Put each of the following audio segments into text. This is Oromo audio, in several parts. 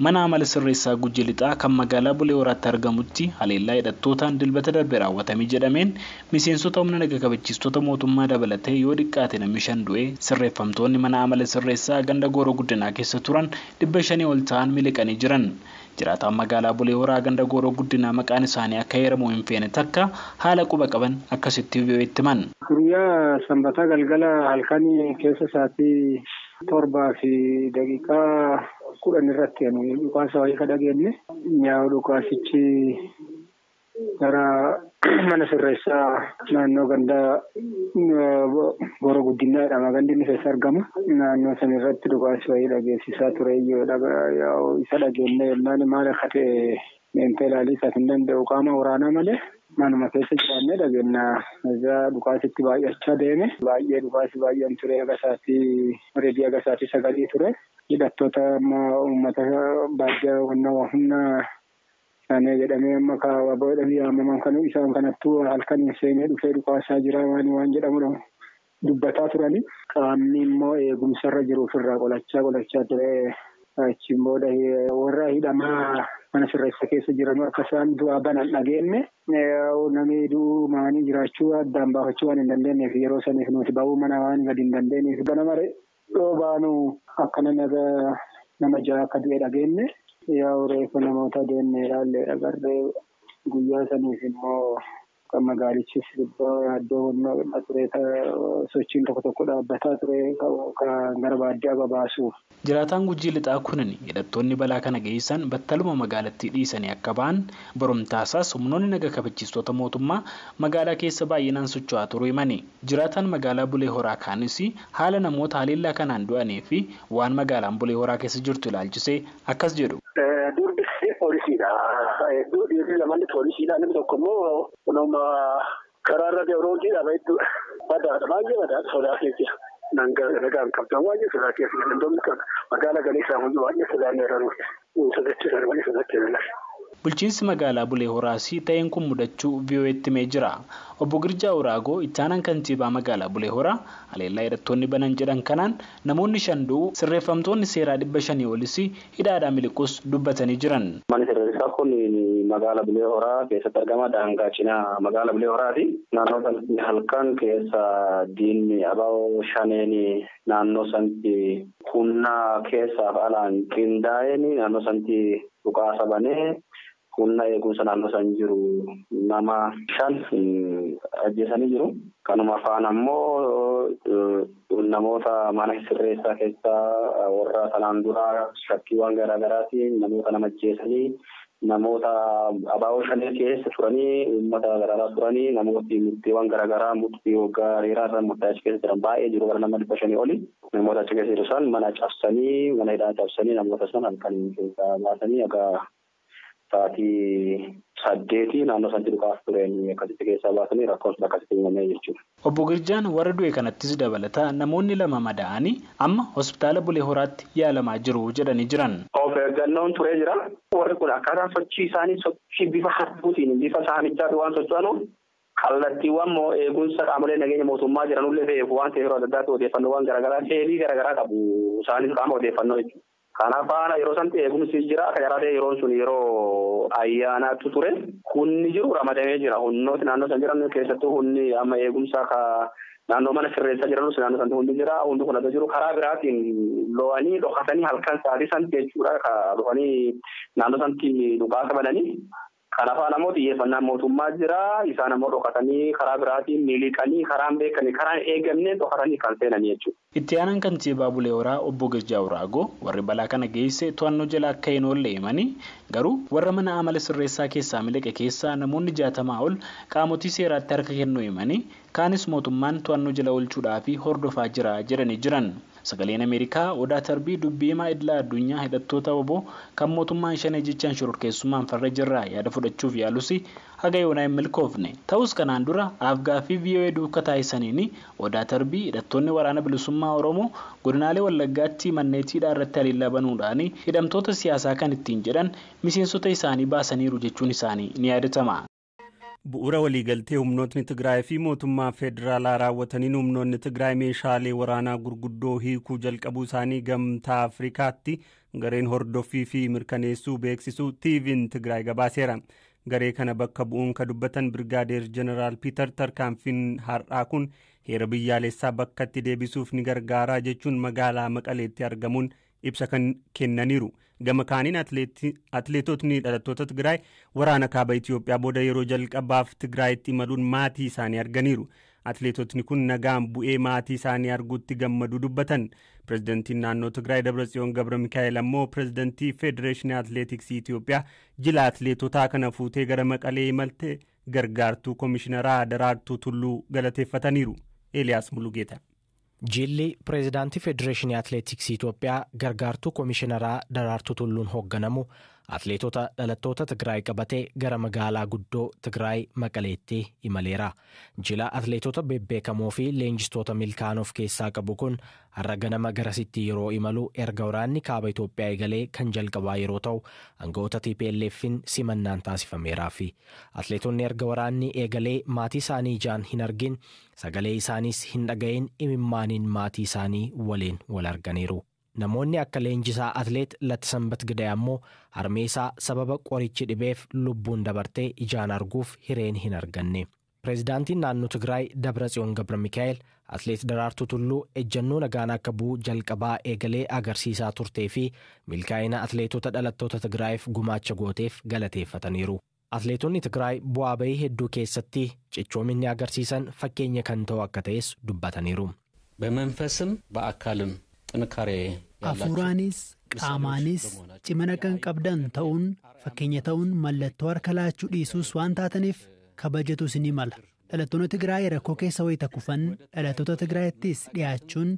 Mana amala sirreessaa Gujii Lixaa kan magaalaa Bulee Horaatti argamutti haleellaa hidhattootaan Dilbata darbe raawwatamee jedhameen miseensota humna naga kabachiistota mootummaa dabalatee yoo xiqqaate namni 5 du'e, sirreeffamtoonni mana amala sirreessaa ganda Gooroo Guddinaa keessa turan 500 ol ta'an miliqanii jiran. Jiraataan magaalaa Bulee Horaa ganda Gooroo Guddinaa maqaan isaanii akka heeramu hin feene takka haala quba qaban akkasitti VOA'tti himan. Guyyaa Sanbataa galgala halkanii keessa sa'aatii 7:10 irratti dhukaasa wayii ka dhageenye. Yaa'u dhukaasichi gara mana sirreessaa naannoo gandaa Gooroo Guddinaa jedhama. Gandi inni keessa argamu. Naannoo san irratti dhukaasi wayii dhageessisaa ture. Yaa'u isa dhageenye yennaan maal akka ta'e meentee ilaalii isaaf hin danda'u qaama waraanaa malee. Manuma keessa jiraannee dhageenya. Egaa dhukaasitti baay'achaa deeme. Baay'ee dhukaasi baay'een ture. Aga sa'aatii reedii aga sa'aatii 9 ture. Hidhattoota amma uummata baadiyyaa humna isaanii jedhamee amma kaawwa jedhamee yaamaman kan isaan kanattuu halkan hin seenee dhufee dhukaasaa jira waan jedhamudha dubbataa turani. Qaamni immoo eegumsarra jiru ofirraa qolachaa ture. Achiin booda warra hidhamaa mana sirreessa keessa jiran akka isaan du'aa banan dhageenye namni du'uu maanii jiraachuu addaan baafachuu waan hin dandeenyeef yeroo saniif nuti ba'uu mana waan gadi hin dandeenyeef ganama dhoo baanu akka nama 6 akka du'e dhageenye yaa'u reefa namoota deemnee ilaallee agarree guyyaa saniif immoo kan magaalichis yaaddoo ture sochiin tokko tokko dhaabbataa ture kan gara baadiyyaa babaasuuf. Jiraataan Gujii Lixaa kunin hidhattoonni balaa kana geessan battaluma magaalattii dhiisanii akka ba'an boromtaasaas humnoonni naga kabachiistota mootummaa magaalaa keessa baay'inaan socho'aa turuu himani. Jiraataan magaalaa Bulee Horaa kaanis haala namoota haleellaa kanaan du'anii fi waan magaalaan Bulee Horaa keessa jirtu ilaalchisee akkas jedhu. Durbi poolisiidha. Dhiirri lamaan poolisiidha. Namni tokko immoo nama karaarra deemuun hedduu badaadha. Baay'ee badaadha sodaa keessa. Nagaan qabdan baay'ee sodaa keessa. Namni magaalaa galee isaa hundi baay'ee sodaan eeran sodaachisan baay'ee sodaachisan. Bulchiinsi magaalaa Bulee Horaas ta'een kun mudachuu VOA'tti himee jira. Obbo Girjaa Uraagoo itti aanaan kantiibaa magaalaa Bulee Horaa haleellaa hidhattoonni banan jedhan kanaan namoonni 5 du'uu sirreeffamtoonni seeraa 500 olis hidhaadhaan miliquus dubbatanii jiran. Manni sirreessaa kun magaalaa Bulee Horaa keessatti argama. Daangaa cinaa magaalaa Bulee Horaati. Naannoo sanatti halkan keessa diinni abaaboo shaneen naannoo sanatti humna keessaaf alaan qindaa'een naannoo sanatti dhukaasa banee humna eegumsa naannoo san jiru nama 5 ajjeesanii jiru. Kanuma faana ammoo namoota mana sirreessaa keessaa warra sanaan dura shakkiiwwan garaagaraatiin namoota nama ajjeesanii namoota abaaboo shanee keessa turanii uummata garaagaraa turanii namooti murtiiwwan garaagaraa murtii waggaa dheeraa irra murtaa'e achi keessa jiran baay'ee jiru gara nama 500 oli. Namoota achi keessa jiru san mana cabsanii mana hidhaa cabsanii namoota san halkan keessaa baasanii aga sa'aatii 8 naannoo sanatti dhukaas tureen akkasitti keessaa baasanii rakkoon sun akkasitti uumamee jechuudha. Obbo Girjaan warra du'e kanattis dabalataa namoonni 2 madaa'anii amma hospitaala Bulee Horaatti yaalamaa jiru jedhanii jiran. Of eeggannoon turee jira. Warri kun akkaataan sochii isaanii sochii bifa hattuutiin bifa saamichaatti waan socho'anuuf kallattiiwwan eegumsa qaamolee nageenya mootummaa jiranullee beeku waan ta'eef yeroo adda addaatti odeeffannoowwan garaagaraa seelii garaagaraa qabu isaanis qaama odeeffannoo jechuudha. Kanaaf faana yeroo sanatti eegumsi jira. Akka jaraa ta'e yeroon sun yeroo ayyaanaatu ture. Humni jiru ramadamee jira. Humnooti naannoo san jiran keessattuu humni amma eegumsa naannoo mana sirreessaa jiranus naannoo sanatti hundi jira. Hundi kun adda jiru karaa biraatiin lo'anii dhokatanii halkan sa'aatii sanatti jechuudha. Dhufanii naannoo sanatti dhukaasa bananii. Kanaaf ammoo xiyyeeffannaan mootummaa jira. Isaan ammoo dhokatanii karaa biraatiin miliqanii karaan beekanii karaan eegamne dhokatanii kan seenanii jechuudha. Itti aanaan kantiibaa Bulee Horaa Obbo Girjaa Uraagoo warri balaa kana geesse to'annoo jala akka hin oolle himanii garuu warra mana amala sirreessaa keessaa miliqe keessaa namoonni 60 ol qaamotii seeraatti harka kennuu himanii kaanis mootummaan to'annoo jala oolchuudhaaf hordofaa jira jedhanii jiran. Sagaleen Ameerikaa Odaa Tarbii dubbii himaa idila addunyaa hidhattoota obbo kan mootummaan shanee jechaan shororkeessummaan farra jirraa yaada fudhachuuf yaalus haga yoonaa hin milkoofne. Ta'us kanaan dura afgaaffii VOA duukaa taasisaniin Odaa Tarbii hidhattoonni waraana bilisummaa Oromoo godinaalee Wallaggaatti manneetiidhaa irratti haleellaa banuudhaan hidhamtoota siyaasaa kan ittiin jedhan miseensota isaanii baasaniiru jechuun isaanii ni yaadatama. Bu'uura waliigaltee humnootni Tigraay fi mootummaa federaalaa raawwataniin humnoonni Tigraay meeshaalee waraanaa gurguddoo hiikuu jalqabuu isaanii gamtaa Afrikaatti gareen hordoffii fi mirkaneessuu beeksisuu TV'n Tigraay gabaaseera. Garee kana bakka bu'uun kan dubbatan Birgaadeer Jeneraal Piiter tarkaanfiin har'aa kun heera biyyaalessaa bakkatti deebisuuf ni gargaaraa jechuun magaalaa Maqaleetti argamuun ibsa kan kennaniiru. Gama kaaniin atileetotni dhalattoota Tigraay waraana kaaba Itiyoophiyaa booda yeroo jalqabaaf Tigraayitti imaluun maatii isaanii arganiiru. Atileetotni kun nagaan bu'ee maatii isaanii arguutti gammaduu dubbatan. Pireezidantiin naannoo Tigraay Dabratsiyoon Gabra Mikaa'el ammoo pireezidantii Federeeshinii Atileetiksii Itiyoophiyaa jila atileetotaa kana fuutee gara Maqalee imalte gargaartuu Komishineraa Daraartuu Tulluu galateeffataniiru. Eeliyaas Mulugeeta. Jilli pireezidaantii Federeeshinii Atileetiksii Itoophiyaa gargaartuu Komishineraa Daraartuu Tulluun hoogganamu atileetota dhalattoota Tigraay qabatee gara magaalaa guddoo Tigraay Maqaleetti imaleera. Jila atileetota bebbeekamoo fi leenjistoota milkaa'an of keessaa qabu kun har'a ganama garasitti yeroo imalu erga waraanni kaaba Itoophiyaa eegalee kan jalqabaa yeroo ta'u aangawoota TPLF'n simannaan taasifameeraafi. Atileetonni erga waraanni eegalee maatii isaanii ijaan hin argin sagalee isaaniis hin dhaga'in imimmaaniin maatii isaanii waliin wal arganiiru. Namoonni akka leenjisaa atileet Lattisanbat Giday ammoo harmee isaa sababa qorichi dhibeef lubbuun dabartee ijaan arguuf hireen hin arganne. Pireezidaantiin naannoo Tigraay Dabratsiyoon Gabra Mikaa'el atileet Daraartuu Tulluu ejjennoo nagaan akka bu'u jalqabaa eegalee agarsiisaa turtee fi milkaa'ina atileetota dhalattoota Tigraayiif gumaacha gooteef galateeffataniiru. Atileetonni Tigraay bu'aa bahii hedduu keessatti cichoominni agarsiisan fakkeenya kan ta'u akka ta'es dubbataniiru. በመንፈስም በአካልም ጥንካሬ Hafuuraanis qaamaanis cimina kan qabdan ta'uun fakkeenya ta'uun mallattoo harka laachuu dhiisuus waan taataniif kabajatu isinii mala. Dhalattoonni Tigraay rakkoo keessa wayita kufan dhalattoota Tigraayittis dhiyaachuun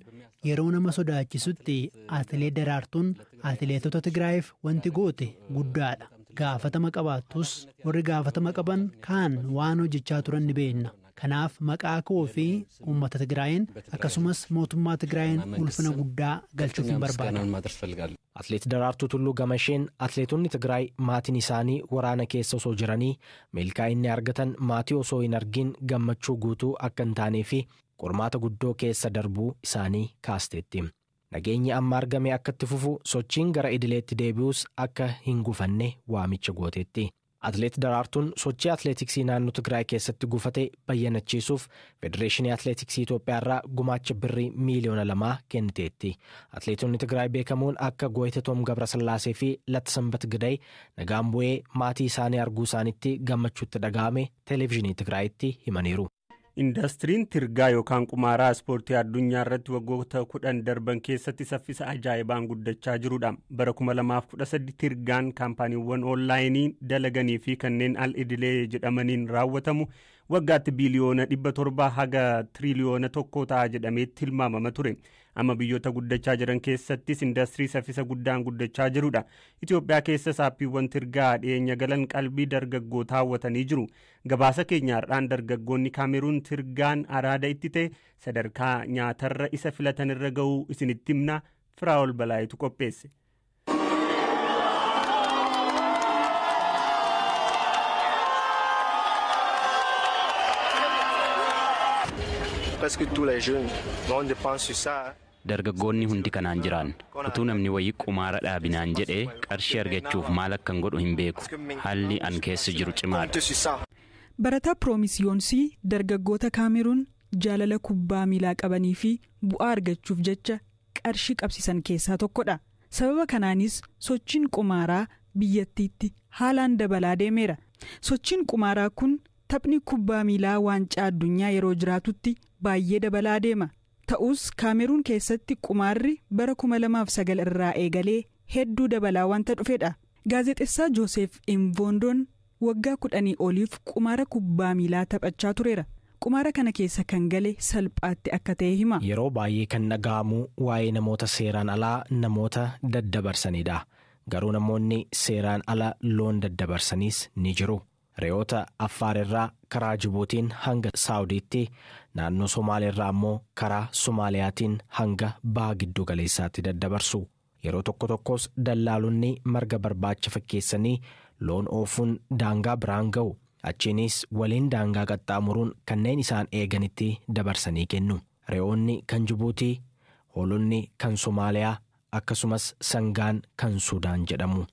yeroo nama sodaachisutti atileet Daraartuun atileetota Tigraayiif wanti goote guddaadha. Gaafatama qabaattus warri gaafatama qaban kaan waan hojjechaa turan ni beekna. Kanaaf maqaa koo fi uummata Tigraayin akkasumas mootummaa Tigraayin ulfina guddaa galchuuf hin barbaada. Atileet Daraartuu Tulluu Gamasheen atileetonni Tigraay maatiin isaanii waraana keessa osoo jiranii milkaa'inni argatan maatii osoo hin argin gammachuu guutuu akka hin taanee fi qormaata guddoo keessa darbuu isaanii kaasteetti. Nageenyi amma argame akka itti fufu sochiin gara idileetti deebi'us akka hin gufanne waamicha gooteetti. Atileet Daraartuun sochii atileetiksii naannoo Tigraay keessatti gufate bayyanachiisuuf Federeeshinii Atileetiksii Itoophiyaa irraa gumaacha birrii 2 miiliyoona kenniteetti. Atileetonni Tigraay beekamoon akka Gooyitatoom Gabrasillaasee fi Lattisanbat Giday nagaan bu'ee maatii isaanii arguu isaaniitti gammachuutti dhaga'ame televezyiinii Tigraayitti himaniiru. Indastiriin tirgaa yookaan qumaaraa ispoortii addunyaa irratti waggoota 10 darban keessatti saffisa ajaa'ibaan guddachaa jirudha. Bara 2013 tirgaan kaampaaniiwwan oonlaayinii dalaganii fi kanneen al idilee jedhamaniin raawwatamu waggaatti biiliyoona 700 haga tiriiliyoona 1 ta'a jedhamee tilmaamama ture. Amma biyyoota guddachaa jiran keessattis indastirii saffisa guddaan guddachaa jirudha. Itoophiyaa keessas aappiiwwan tirgaa dhiyeenya galan qalbii dargaggootaa hawwatanii jiru. Gabaasa keenya har'aan dargaggoonni Kaameruun tirgaan araada itti ta'e sadarkaa nyaatarra isa filatanirra ga'uu isinitti himna. Firaa'ol Balaayitu qopheesse. Presque tous les jeunes, on dépense sur ça. Dargaggoonni hundi kanaan jiraan utuu namni wayii qumaara dhaabinaan jedhee qarshii argachuuf maal akkan godhu hin beeku. Haalli an keessa jiru cimaadha. Barataa Piroomisyoonsii dargaggoota Kaameruun jaalala kubbaa miilaa qabanii fi bu'aa argachuuf jecha qarshii qabsiisan keessaa tokkodha. Sababa kanaanis sochiin qumaaraa biyyattiitti haalaan dabalaa deemeera. Sochiin qumaaraa kun taphni kubbaa miilaa waancaa addunyaa yeroo jiraatutti baay'ee dabalaa deema. Ta'us Kaameruun keessatti qumaarri bara 2009 irraa eegalee hedduu dabalaa wanta dhufedha. Gaazexessaa Jooseef Invoondoon waggaa 10 oliif qumaara kubbaa miilaa taphachaa tureera. Qumaara kana keessa kan gale salphaatti akka ta'e hima. Yeroo baay'ee kan dhaga'amu waa'ee namoota seeraan alaa namoota daddabarsanidha. Garuu namoonni seeraan ala loon daddabarsaniis ni jiru. Re'oota Affaar irraa karaa Jibuutiin hanga Saawudiitti, naannoo Somaaliirraa immoo karaa Somaaliyaatiin hanga baha giddu galeessaatti daddabarsu. Yeroo tokko tokkos dallaalonni marga barbaacha fakkeessanii loon oofuun daangaa biraan ga'u. Achiinis waliin daangaa qaxxaamuruun kanneen isaan eeganitti dabarsanii kennu. Re'oonni kan Jibuutii, hoolonni kan Somaaliyaa akkasumas sangaan kan Sudaan jedhamu.